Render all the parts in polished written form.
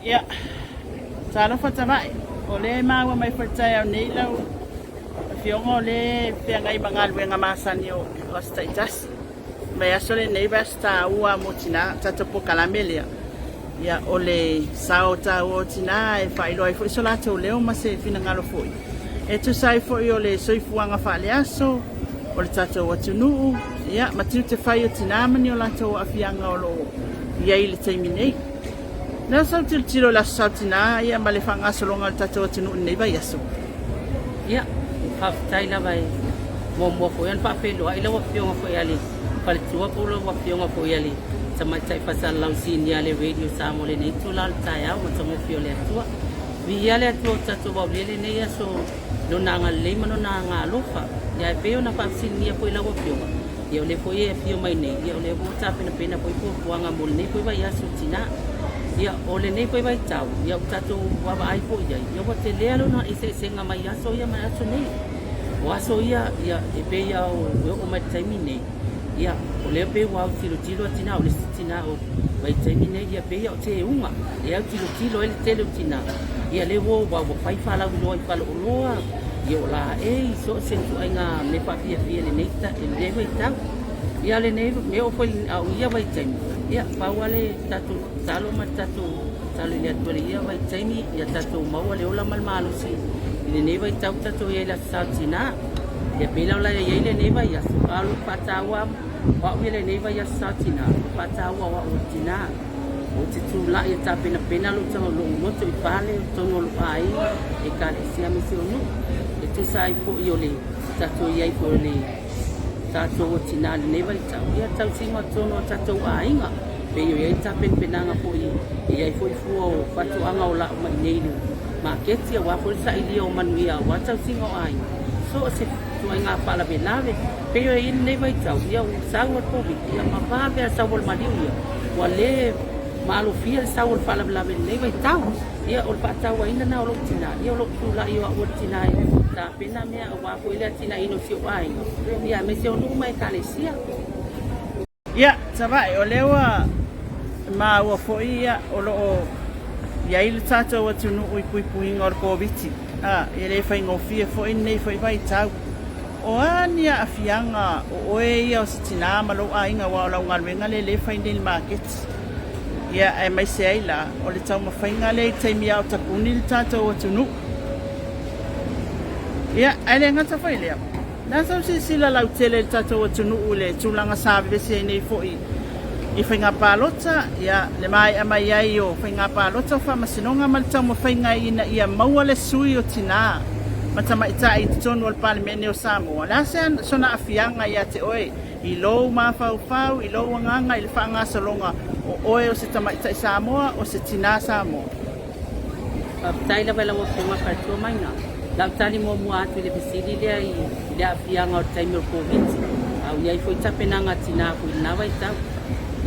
Ia, talofa Tavae, o lea e maua mai foi i le taeao nei lau Afioga o lea e feagai ma galuega masani o aso taitasi. O le vaiaso lenei o le vaiaso taua lava mo tina, le tatou polokalame lea, ia o le sao taua o tina e faailoa ai foi so latou leo ma se finagalo foi e tusa ai foi o le soifuaga faaleaso o le tatou atunuu, ia, ma tiute fai o tina ma ni o latou aafiaga o lo o i ai i le taimi nei. O le a sau tilotilo i le Aso Sa o Tina ia ma le faagasologa o le tatou atunuu i lenei vaiaso? Ia, faafetai lava e muamua foi ona faafeiloai lau Afioga foi ia le Faletua po o lau Afioga foi ia le Tamaitai Faasalalau Sinia a le Radio Samoa i lenei itula o le taeao matagofie o le Atua. Viia le Atua ua tatou aulia lenei aso i Lona agalelei ma Lona agaalofa. Ia e pei ona faafesiligia foi lau Afioga, Ia o lea foi e afio mai nei, ia o lea foi ua tapenapena foi fuafuaga mo lenei foi vaiaso tina. Ia o lenei foi vaitau, ia ua tatou vaavaai foi i ai, ia ua telea lona eseesega mai aso ia mai aso nei. O aso ia, ia e pei lava e oo mai i le taimi nei, ia o lea pei ua autilotilo a tina, o le isi tina o vaitaimi nei, ia pei lava o teuga e autilotilo ai le tele o tina, ia lea ua ua fai faalauiloa i faleoloa, Ia o laei so o se ituaiga mea faafiafia i lenei lenei vaitau. Ia lenei e oo foi a o ia vaitaimi, ia pau lava le tatou tatalo ma le tatou tatalo i le Atua i ia vaitaimi ia tatou maua le ola ma le malosi i lenei vaitau ua tatou i ai i le Aso Sa o Tina. Ia pei la o la e i ai lenei vaiaso, a o lou faataua o au ia lenei vaiaso Sa o Tina, o le faataua o au o le tina. Ou te tulai e tapenapena lou lou loto i fale i totonu o lou aiga, ekalesia ma si ou nuu. E tusa ai foi o le tatou i ai foi o le tatou o tina i lenei vaitau, ia tausiga o totonu o tatou aiga. Pei o i ai tapenapenaga foi, e i ai foi fua o faatoaga o lau mai nei i le maketi aua foi le sailia o manuia aua tausiga o aiga. So o se ituaiga faalavelave. Pei o i ai lenei vaitau, ia ua sau le Covid, ia ma vave lava sau o le maliu ia. Ua le maalofia le sau o le faalavelave i lenei vaitau. Ia, o le faatauaina lena o lou tina, ia o lou tulai o au o le tina e tapena mea aua foi le atinaeina o si ou aiga, ia aemaise o nuu ma ekalesia. Ia, Savaii, o lea ua maua foi ia, o lo o i ai le tatou atunuu i puipuiga o le Koviti, a, e le faigofie foi lenei foi vaitau. O a ni aafiaga o oe ia o se tinā ma lou aiga aua o lau galuega lea lea e fai nei i le maketi? Ia, aemaise ai la o le taumafaiga lea i taimi a o tapuni le tatou atunuu. Ia, ae le gata foi i lea, o le a sau silasila lautele i le tatou atunuu i le tulaga sa vevesi ai nei foi i faiga palota, ia, le maea mai ai o faiga palota o faamasinoga ma le taumafaiga ina ia maua le sui o tinā ma tamaitai i totonu o le Palemene o Samoa. O le a se sona aafiaga ia te oe i lou mafaufau, i lou agaga i le faagasologa o oe o se tamaitai Samoa, o se tinā Samoa? Faafetai lava i lau Afioga Faletua Maina. Lau tali muamua atu i le fesili lea i le aafiaga o le taimi o le Koviti, a o i ai foi tapenaga a tina foi i lena vaitau.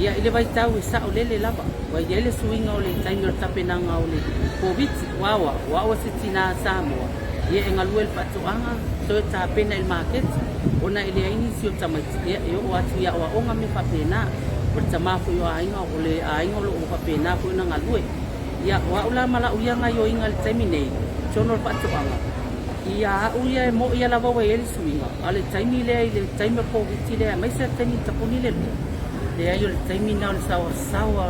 Ia, i le vaitau e saolele lava, ua i ai le suiga o le taimi o le tapenaga o le Koviti, aua o au, o au o se tina Samoa, ia e galue i le faatoaga, toe tapena i le maketi, ona e leai nisi o tamaiti, ia e oo atu i aoaoga ma mea faapena. O le tama foi o aiga, o le aiga o lo o faapena foi ona galue. Ia, o au la ma lau ia gaioiga i le taimi nei, totonu o le faatoaga, ia au ia e mo'i lava ua i ai le suiga, a o le taimi lea i le taimi o le Koviti lea, aemaise le taimi tapuni le lua, leai o le taimi lena o le saoasaoa,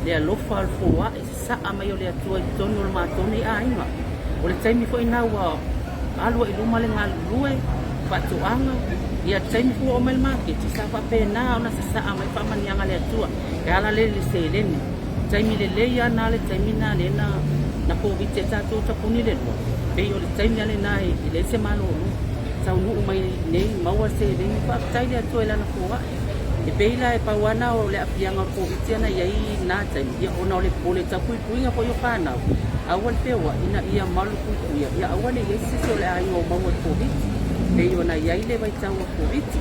le alofa o le foai, sasaa mai o le Atua i totonu o le matou nei aiga. O le taimi foi lena ua alu ai i luma le galulue, faatoaga, ia le taimi foi ua oo mai le maketi, sa faapena ona sasaa mai faamanuiaga a le Atua e ala lea i le seleni. Taimi lelei lava lena le taimi lena lea na na Koviti ai tatou tapuni le lua, pei o le taimi lava lena e leai se malolo, taunuu mai nei maua le seleni, faafetai i le Atua i Lana foai. E pei la e pau lava lena o le aafiaga o le Koviti na i ai i lena taimi, ia ona o le popole tau puipuiga foi o fanau, aua le feoai ina ia malupuipuia, ia aua ne i i ai se isi o le aiga o maua i le Koviti, pei ona i ai le vaitau o le Koviti.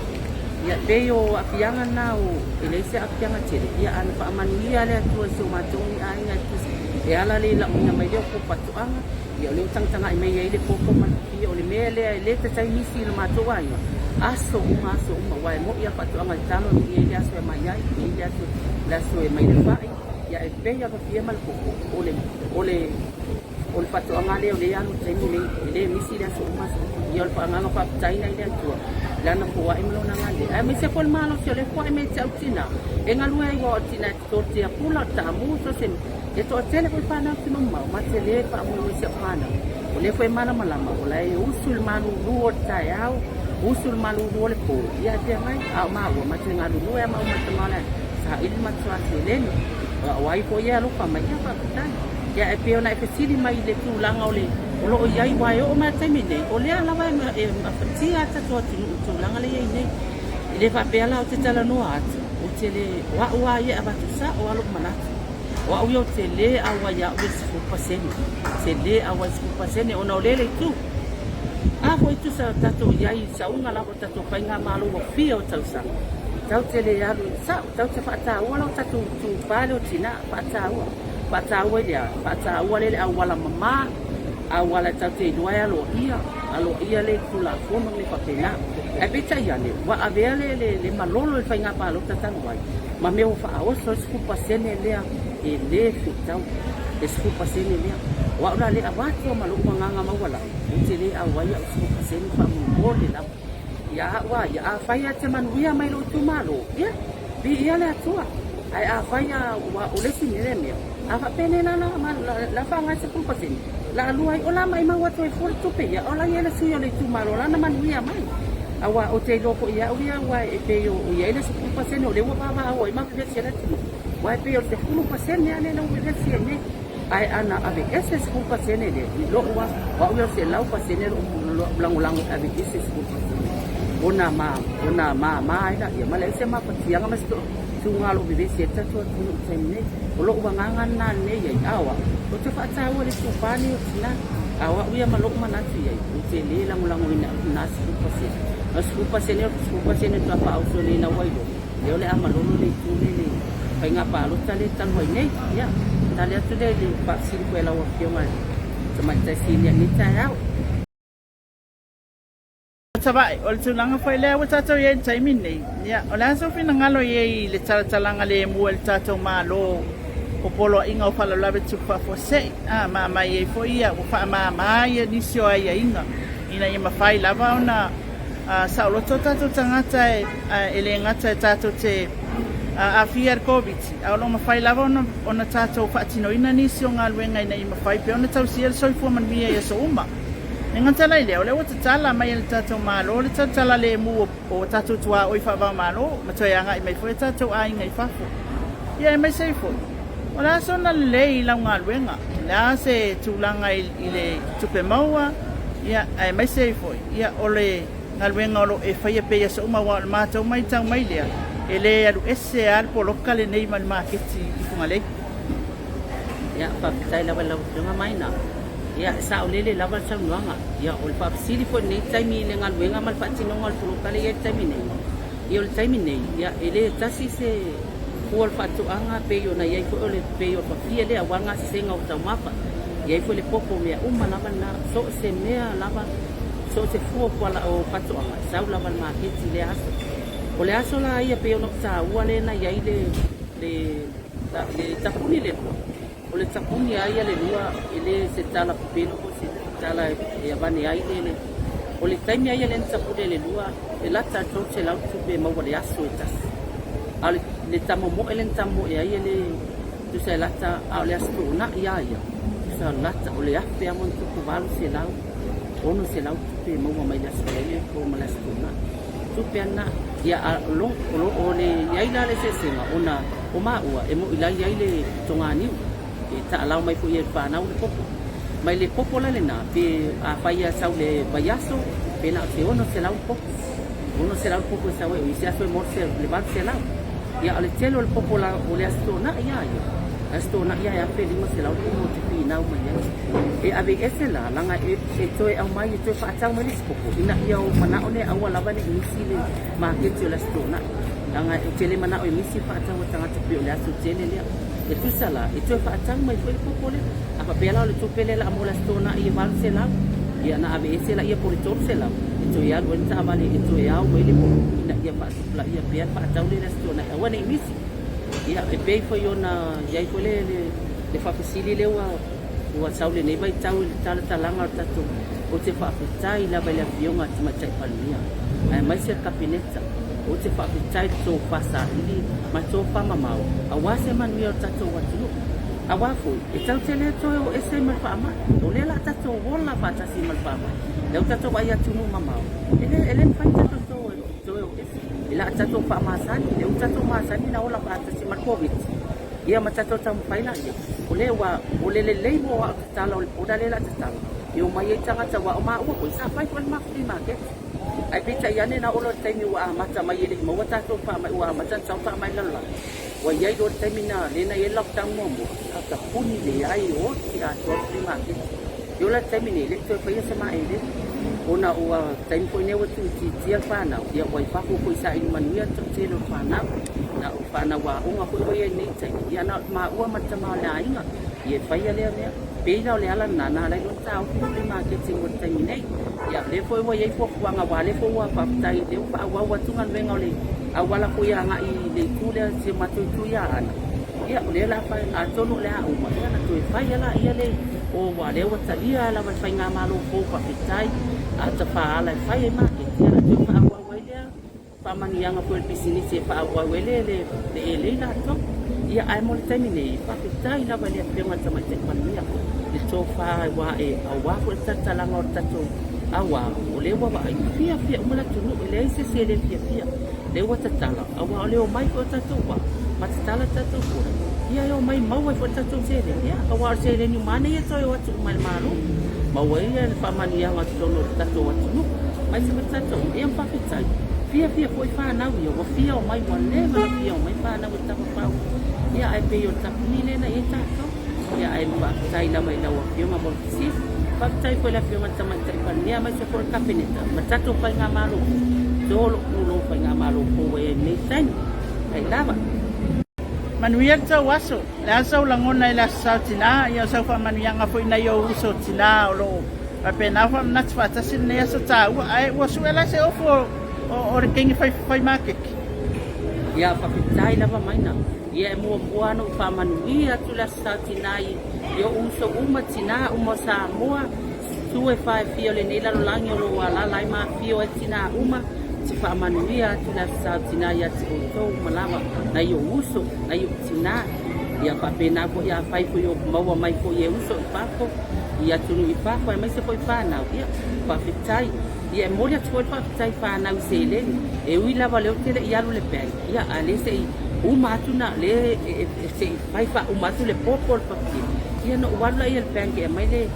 Ia pei o aafiaga na o e leai se aafiaga tele, ia ana faamanuia le Atua i si o matou nei aiga e tusa e ala le lauina mai lea o po faatoaga, ia o lea ua tagatagai mai ai le popo ma le pipia, o le mea lea e le taitai nisi i lo matou aiga, aso uma aso uma, aua e moni lava faatoaga i talo e i ai le aso e aumai ai, e i ai le aso, le aso e aumai le fai. Ia e pei lava fia ma le koko, o le, o le, o le faatoaga lea o lea e alu i le taimi nei, e le misi le aso uma aso uma. Ia o le agaga faafetai na i le Atua, i Lana foai ma Lona agalelei, aemaise foi le malosi o lea foai mai te au tina, e galue ai aua o tina e toto tia pula, o taamu, so o se mea. E toatele foi fanau i Tumamao, ma te le faamoemoe i si au fanau. O lea foi e malamalama, o la e usu i le malulu o le taeao, usu i le malulu o le po, ia e feagai. A o maua, ma te galulue lava maua ma le tama o le aiga, saili ma toa seleni. O ai foi e alofa mai, ia faafetai. Ia e pei ona e fesili mai i le tulaga o le o lo o i ai, aua e oo mai lava i le taimi nei, o lea lava e mafatia lava le tatou atunuu i le tulaga lea e i ai nei. E le faapea la ou te talanoa atu, ou te le, o au lava ia e avatu sao lava lou manatu. O au ia ou te lē auai ia au ia i le 10%. Ou te lē auai i le 10% ona o lea le itu. A foi tusa tatou i ai i sauga lava o tatou faigamalo ua fia o tausaga, tatou te le alu i le sao, tatou te faataua la tatou itupa lea o tina, faataua. Faataua i le a? Faataua lea i le auala mama, auala tatou te iloa e aloaia, aloaia le Tulafono ma mea faapena. Ae peitai ane, ua avea le, le, le malolo i le faiga palota talu ai, ma mea ua faaoso ai 10% lea e le fetau le 10% lea. O au la lea avatu ma lou agaga maualalo, ou te le auai au 10% faamolemole lava. Ia au a ia, afai e te manuia mai lou itumalo, ia, viia le Atua. Ae afai a ua o le isi mea lea mea, a faapea la la la, la faaaoga ai 10%, la alua ai, o la maimau atu ai fua le tupe ia, o la i ai le sui o le itumalo la na manuia mai. Aua ou te iloa foi e au ia, aua e pei o i ai le 10% o lea ua vavao ai ma vevesi ai le atunuu, aua e pei o le 10% lea lea ua vevesi ai nei. Ae ana aveese le 10% lea, i lou lava, o au ia o le 100% lou lagolago e aveese le 10%. Ona ma, ona mama ai laia, ma leai se mafatiaga ma se toatuga o lo o vevesi ai le tatou atunuu i le taimi nei. O lou agaga lena lenei i ai, a o au, ou te faataua i le itupa lenei o tina. A o au ia ma lou manatu i ai, ou te le lagolagoina lena 10%. O le 10% o le 10% faatoa faaoso nei ina ua iloa, lea o le a malolo le itu lea i le faiga palota lea talu ai nei. Ia, tali atu lea i le faafesili foi a lau Afioga i le Tamaitai Sinia i lenei taeao. Savaii, o le tulaga foi lea ua tatou i ai i le taimi lenei, ia, o le a sou finagalo i ai i le talatalaga lemu a le tatou Malo o Poloaiga o Faalavelave Tutupu Faafuasei, a, ma aumai ai foi ia, ua faamama ia nisi o aiaiga ina ia mafai lava ona saoloto o tatou tagata e le gata e tatou te aafia i le Koviti, a o lo o mafai lava ona tatou faatinoina nisi o galuega ina ia mafai pea ona tausia le soifua manuia i aso uma. E gata la i lea, o lea ua tatala mai e le tatou Malo le talatala lemu o tatou tuaoi faava-o-Malo ma toe agai mai foi o tatou aiga i fafo. Ia aemaise ai foi, o le a sona lelei i lau galuega, o le a se tulaga i le tupe maua, ia aemaise ai foi, ia o le galuega o lo o e faia pea i aso uma aua o le matou matau mai lea, e le alu ese lava le poloka lenei mai le maketi i Fugalei. Ia, faafetai lava i lau Afioga Maina. Ia, e saolele lava le saunoaga. Ia, o le faafesili foi i lenei taimi i le galuega ma le faatinoga o le poloka lea e i ai i le taimi nei. Ia, o le taimi nei, ia, e le tasi se fua o le faatoaga pei ona i ai foi o le pei o le pafia lea aua le gasesega o taumafa. E i ai foi le popo, mea uma lava na, so o se mea lava, so o se fua o faatoaga, e sau lava i le maketi i lea aso. O le aso la ia pei ona ou taua lea na i ai le, le Le tapuni le lua, o le tapuni a ia le lua e le se tala pepelo po o se tala e avane ai le O le taimi a ia lea na tapuni ai le lua, e lata i le 300 tupe e maua i le aso e tasi. A o le tamomoe lea na tamomoe ai e le tusa e lata, a o le Aso Toonai a ia, tusa lata o le afe a ma ona tupu 800, 600 tupe e maua mai le Aso Faraile po ma le Aso Toonai. Tupe ana ia a lo o le i ai la le eseesega ona o maua e moi la i ai le toganiu e taalao mai foi e fanau le popo. Mai le popo la lena pe afai ia sau le vaiaso pe na o se 600 le popo. 600 le popo e sau ai o isi aso e maua le 800. Ia o le tele o le popo la o le Aso Toonai a ia. Aso Toonai ia e 1500 le popo te finau mai ai. E ave ese la laga e toe aumai e toe faatau mai le isi popo ina ia o manao lea aua lava ne i misi le maketi o le Aso Toonai. Leaga ou te le manao e misi faatau a tagata pei o le aso tele lea. E tusa la, e toe faatau mai foi le popo lea. A faapea la o le tupe lea la mo le Aso Toonai e 800, ia ona aveese laia po o le 300 e toe alu ai le taavale e toe ao mai le popo ina ia faatupulaia pea le faatau lea i le Aso Toonai aua ne i misi. Ia, e pei foi ona i ai foi le, le, le faafesili lea ua, ua sau lenei vaitau i le talatalaga o le tatou, ou te faafetai lava i le Afioga a le Tamaitai Palemia, aemaise le Kapeneta. Ou te faafetai i le tofa saili ma le tofa mamao aua se manuia o le tatou atunuu. Aua foi, e tatou te le toe o ese ma le faamai. O lea o le a tatou ola faatasi ma le faamai. O lea ua tatou vaai i atunuu mamao, e le, e le mafai ona tatou toe, toe o ese. E le a tatou faamasani, lea ua tatou masani na ola faatasi ma le Koviti, ia ma tatou taumafai laia. O lea ua, o le lelei mo au tatala o le border lea o le a tatala, e omai ai tagata aua o maua foi, sa fai foi le ma flea market. Ae peitai ane na oo loa i le taimi ua amata mai e le i maua tatou faamai, ua amata ona sau faamai i le lalolagi, ua i ai loa le taimi na lea na i ai le lockdown muamua, a tapuni leai, oti atoa le flea market. E oo la i le taimi nei, e le i toe faia se maele ona ua taimi foi nei ua tuuitiitia le fanau, ia ua i fafo foi e saili manuia le toatele o fanau. Na o fanau aoga foi ua i ai i lenei taimi, ia na o maua ma le tama o le aiga, ia e faia lea mea. Pei la o le ala lena na ala ai loa ona taofi le flea market mo le taimi nei. Ia o lea foi ua i ai fuafuaga aua o lea foi ua faafetai o lea ua faaauau atu galuega o le auala foi agai i le itu lea, si o matou itu i Aana. Ia o lea o le a fai, atonu o le a uma, ia ona toe fai lava laia le, o aua o lea ua talia lava e le faigamalo fou faafetai, a tafaala e fai ai maketi, ia ona toe faaauau ai lea faamanuiaga foi o le pisinisi e faaauau ai le, le, le elei latou. Ia ae mo le taimi nei, faafetai lava i le Afioga i le Tamaitai Palemia, le tofa ua ae aua foi le talatalaga o le tatou aua, o lea ua vaai, fiafia uma le atunuu, e leai se isi e le fiafia. Lea ua tatala, aua o le omai foi o tatou vaa, ma tatala tatou border, ia e omai maua ai foi le tatou seleni, ia, aua o le seleni uma lava nei e toe o atu uma i le Malo, maua ai le faamanuiaga i totonu o le tatou atunuu, aemaise foi tatou, ia ma faafetai, fiafia foi fanau ia, ua fia omai, ua leva ona fia omai fanau e tafafao, ia ae pei o le tapuni lea na i ai tatou, ia ae faafetai lava i lau Afioga mo le fesili, faafetai foi i le Afioga i le Tamaitai Palemia aemaise foi le Kapeneta ma le tatou Faigamalo fou, tolo pulo Faigamalo fou ua i ai i lenei taimi. Ai lava. Manuia le tou aso. Le a sou lagona i le Aso Sa o Tinā, ia o sau faamanuiaga foi nai ou uso tinā o lo o faapena faamanatu faatasi lenei aso taua, ae ua sue la se ofu o, o, o le kegi fai, fai maketi. Ia, faafetai lava Maina. Ia e muamua ona ou faamanuia atu le Aso Sa o Tinā i, i ou uso uma, tinā uma o Samoa, Itu e fa e fia o lenei lalolagi o lo o alaala ai ma afio ai tinā uma, te faamanuia atu le Aso Sa o Tinā ia te outou uma lava, nai ou uso, nai ou tinā. Ia faapena foi afai foi o maua mai foi e uso i fafo, i atunuu i fafo aemaise foi fanau, ia, faafetai. Ia e momoli atu foi le faafetai i fanau i seleni, e ui lava o lea ou te le i alu i le bank, ia a o lea se i uma atu na, lea se i fai faauma atu le popo o le papie, ia ona ou alu lea i le bank e aumai le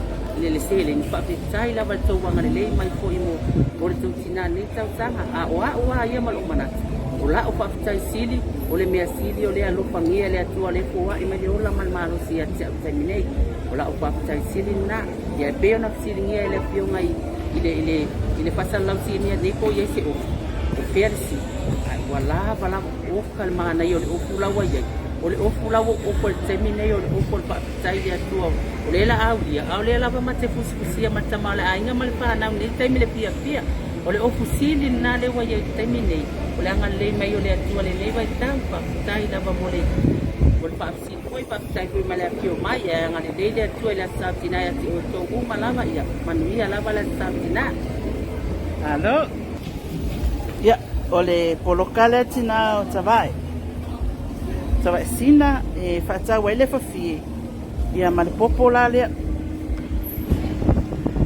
le seleni. Faafetai lava i le tou agalelei mai foi mo mo le tou tinā i lenei tausaga. A o a'u lava ia ma lo'u manatu, o la'u faafetai sili, o le mea sili o lea alofagia e le Atua o lea e foa'i mai le ola ma le malosi ia te a'u i le taimi nei. O la'u faafetai sili lena. Ia e pei ona fesiligia e le Afioga i i le i le i le faasalalau sinia nei po o i ai se ofu, o fea le sili, ae ua lava lava oka le manaia o le ofu la ua i ai. O le ofu la ua ou ofu ai i le taimi nei, o le ofu o le faafetai i le Atua o lea la aulia, a o lea lava ma te fusifusia ma le tama o le aiga ma le fanau i lenei taimi le fiafia. O le ofu sili lena lea ua i ai i le taimi nei, o le agalelei mai o le Atua i lenei vaitau. Faafetai lava mo le mo le faafesili foi, faafetai foi ma le afio mai. Ae agalelei le Atua i le Aso Sa o Tinã ia te outou uma lava, ia manuia lava le Aso Sa o Tinã. Malo. Ia, o le poloka lea tinā o Tavae. Tavae sina e faatau ai le fafie, ia ma le popo la lea.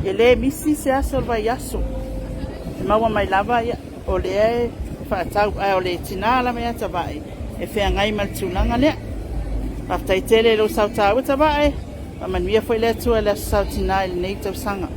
E le misi se aso o le vaiaso. E maua mai lava, ia, o lea e faatau, ae o le tinā lava ia Tavae e feagai ma le tulaga lea. Faafetai tele i lou sao taua Tavae, faamanuia foi le Atua i le Aso Sa o Tinā i lenei tausaga.